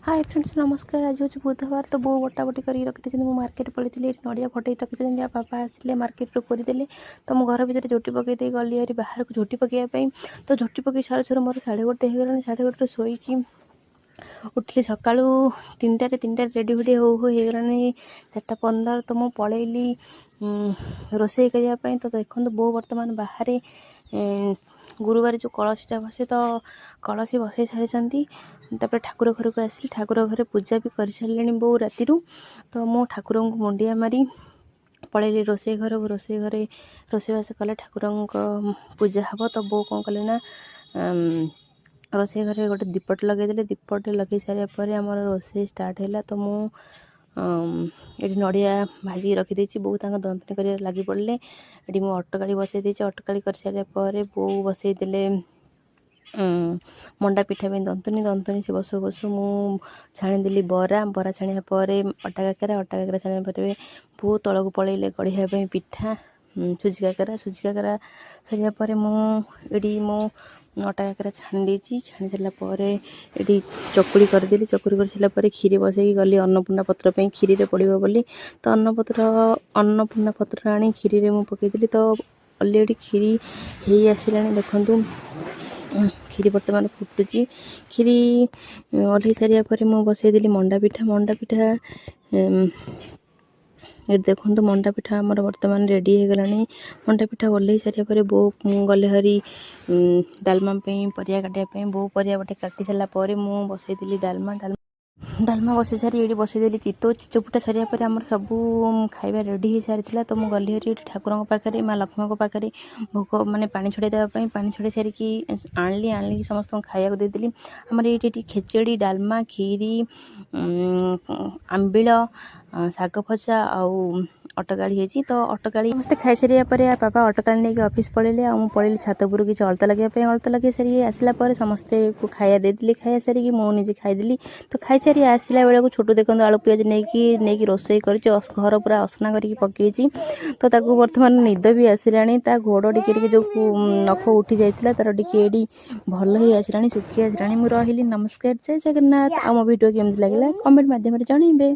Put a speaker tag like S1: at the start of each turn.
S1: ହାଏ friends, ନମସ୍କାର। ଆଜି ହେଉଛି ବୁଧବାର। ତ ବୋଉ ବଟାବଟି କରିକି ରଖିଦେଇଛନ୍ତି। ମୁଁ ମାର୍କେଟ ପଳେଇଥିଲି। ଏଠି ନଡ଼ିଆ ଫଟେଇ ରଖିଛନ୍ତି ଆଉ ବାପା ଆସିଲେ ମାର୍କେଟରୁ କରିଦେଲେ। ତ ମୁଁ ଘର ଭିତରେ ଝୋଟି ପକେଇ ଦେଇ ଗଲି ହାରି ବାହାରକୁ ଝୋଟି ପକେଇବା ପାଇଁ। ତ ଝୋଟି ପକେଇ ସରୁ ସରୁ ମୋର 1:30 ହେଇଗଲାଣି। 1:30ରେ ଶୋଇକି ଉଠିଲି ସକାଳୁ 3ଟାରେ। 3ଟାରେ ରେଡ଼ି ଫେଡ଼ି ହଉ ହଉ ହେଇଗଲାଣି 4:15। ତ ମୁଁ ପଳେଇଲି ରୋଷେଇ କରିବା ପାଇଁ। ତ ଦେଖନ୍ତୁ, ବୋଉ ବର୍ତ୍ତମାନ ବାହାରେ ଗୁରୁବାର ଯେଉଁ କଳସୀଟା ବସେ, ତ କଳସୀ ବସେଇ ସାରିଛନ୍ତି। ତାପରେ ଠାକୁର ଘରକୁ ଆସିଲି। ଠାକୁର ଘରେ ପୂଜା ବି କରିସାରିଲେଣି ବୋଉ ରାତିରୁ। ତ ମୁଁ ଠାକୁରଙ୍କୁ ମୁଣ୍ଡିଆ ମାରି ପଳେଇଲି ରୋଷେଇ ଘରକୁ। ରୋଷେଇ ଘରେ ରୋଷେଇବାସ କଲେ ଠାକୁରଙ୍କ ପୂଜା ହେବ। ତ ବୋଉ କ'ଣ କଲେ ନା ରୋଷେଇ ଘରେ ଗୋଟେ ଦୀପଟେ ଲଗେଇଦେଲେ। ଦୀପଟେ ଲଗେଇ ସାରିବା ପରେ ଆମର ରୋଷେଇ ଷ୍ଟାର୍ଟ ହେଲା। ତ ମୁଁ ଏଠି ନଡ଼ିଆ ଭାଜିକି ରଖିଦେଇଛି। ବୋଉ ତାଙ୍କ ଦନ୍ତୁଣୀ କରିବାରେ ଲାଗି ପଡ଼ିଲେ। ଏଠି ମୁଁ ଅଟକାଳି ବସେଇ ଦେଇଛି। ଅଟକାଳି କରିସାରିବା ପରେ ବୋଉ ବସେଇ ଦେଲେ ମଣ୍ଡା ପିଠା ପାଇଁ ଦନ୍ତୁନି। ଦନ୍ତୁନି ସେ ବସୁ ବସୁ ମୁଁ ଛାଣିଦେଲି ବରା। ବରା ଛାଣିବା ପରେ ଅଟା କାକରା। ଅଟା କାକରା ଛାଣିବା ପରେ ବୋଉ ତଳକୁ ପଳେଇଲେ ଗଢ଼ିବା ପାଇଁ ପିଠା, ସୁଜି କାକରା। ସୁଜି କାକରା ସରିବା ପରେ ମୁଁ ଏଠି ମୁଁ ଅଟା କାକରା ଛାଣି ଦେଇଛି। ଛାଣି ସାରିଲା ପରେ ଏଠି ଚକୁଳି କରିଦେଲି। ଚକୁଳି କରିସାରିଲା ପରେ କ୍ଷୀରି ବସେଇକି ଗଲି ଅନ୍ନପୂର୍ଣ୍ଣା ପତ୍ର ପାଇଁ, କ୍ଷୀରିରେ ପଡ଼ିବ ବୋଲି। ତ ଅନ୍ନପୂର୍ଣ୍ଣା ପତ୍ର ଆଣି କ୍ଷୀରିରେ ମୁଁ ପକାଇଦେଲି। ତ ଅଲରେଡ଼ି କ୍ଷୀରି ହେଇ ଆସିଲାଣି। ଦେଖନ୍ତୁ, କ୍ଷୀରି ବର୍ତ୍ତମାନ ଫୁଟୁଛି। କ୍ଷୀରି ଓହ୍ଲେଇ ସାରିବା ପରେ ମୁଁ ବସେଇଦେଲି ମଣ୍ଡା ପିଠା। ମଣ୍ଡା ପିଠା ଏଠି ଦେଖନ୍ତୁ, ମଣ୍ଡା ପିଠା ଆମର ବର୍ତ୍ତମାନ ରେଡ଼ି ହେଇଗଲାଣି। ମଣ୍ଡା ପିଠା ଓହ୍ଲେଇ ସାରିବା ପରେ ବୋଉ ଗଲେ ହରି ଡାଲମା ପାଇଁ ପରିବା କାଟିବା ପାଇଁ। ବୋଉ ପରିବା ଗୋଟେ କାଟି ସାରିଲା ପରେ ମୁଁ ବସେଇଦେଲି ଡାଲମା। ଡାଲମା ବସେଇ ସାରି ଏଇଠି ବସେଇଦେଲି ଚିତଉ। ଚିତଉ ପିଠା ସରିବା ପରେ ଆମର ସବୁ ଖାଇବା ରେଡ଼ି ହେଇସାରିଥିଲା। ତ ମୁଁ ଗଲି ହରି ଏଠି ଠାକୁରଙ୍କ ପାଖରେ, ମା ଲକ୍ଷ୍ମୀଙ୍କ ପାଖରେ ଭୋଗ ମାନେ ପାଣି ଛଡ଼େଇ ଦେବା ପାଇଁ। ପାଣି ଛଡ଼େଇ ସାରିକି ଆଣିଲି। ଆଣିକି ସମସ୍ତଙ୍କୁ ଖାଇବାକୁ ଦେଇଦେଲି। ଆମର ଏଇଠି ଏଠି ଖେଚେଡ଼ି, ଡାଲମା, କ୍ଷୀରି, ଆମ୍ବିଳ, ଶାଗ ଭଜା ଆଉ ଅଟକାଳି ହେଇଛି। ତ ଅଟକାଳି ସମସ୍ତେ ଖାଇସାରିବା ପରେ ବାପା ଅଟକାଳି ନେଇକି ଅଫିସ୍ ପଳେଇଲେ ଆଉ ମୁଁ ପଳେଇଲି ଛାତ ଉପରକୁ କିଛି ଅଳତା ଲଗେଇବା ପାଇଁ। ଅଳତା ଲଗେଇ ସାରିକି ଆସିଲା ପରେ ସମସ୍ତେ ଖାଇବା ଦେଇଦେଲି। ଖାଇବା ସାରିକି ମୁଁ ନିଜେ ଖାଇଦେଲି। ତ ଖାଇସାରି ଆସିଲା ବେଳକୁ ଛୋଟ ଦେଖନ୍ତୁ ଆଳୁ ପିଆଜ ନେଇକି ନେଇକି ରୋଷେଇ କରିଛି, ଘର ପୁରା ଅସନା କରିକି ପକେଇଛି। ତ ତାକୁ ବର୍ତ୍ତମାନ ନିଦ ବି ଆସିଲାଣି। ତା ଗୋଡ଼ ଟିକେ ଟିକେ ଯେଉଁ ନଖ ଉଠି ଯାଇଥିଲା, ତାର ଟିକେ ଏଠି ଭଲ ହେଇ ଆସିଲାଣି, ଶୁଖି ଆସିଲାଣି। ମୁଁ ରହିଲି, ନମସ୍କାର, ଜୟ ଜଗନ୍ନାଥ। ଆଉ ମୋ ଭିଡ଼ିଓ କେମିତି ଲାଗିଲା କମେଣ୍ଟ ମାଧ୍ୟମରେ ଜଣେଇବେ।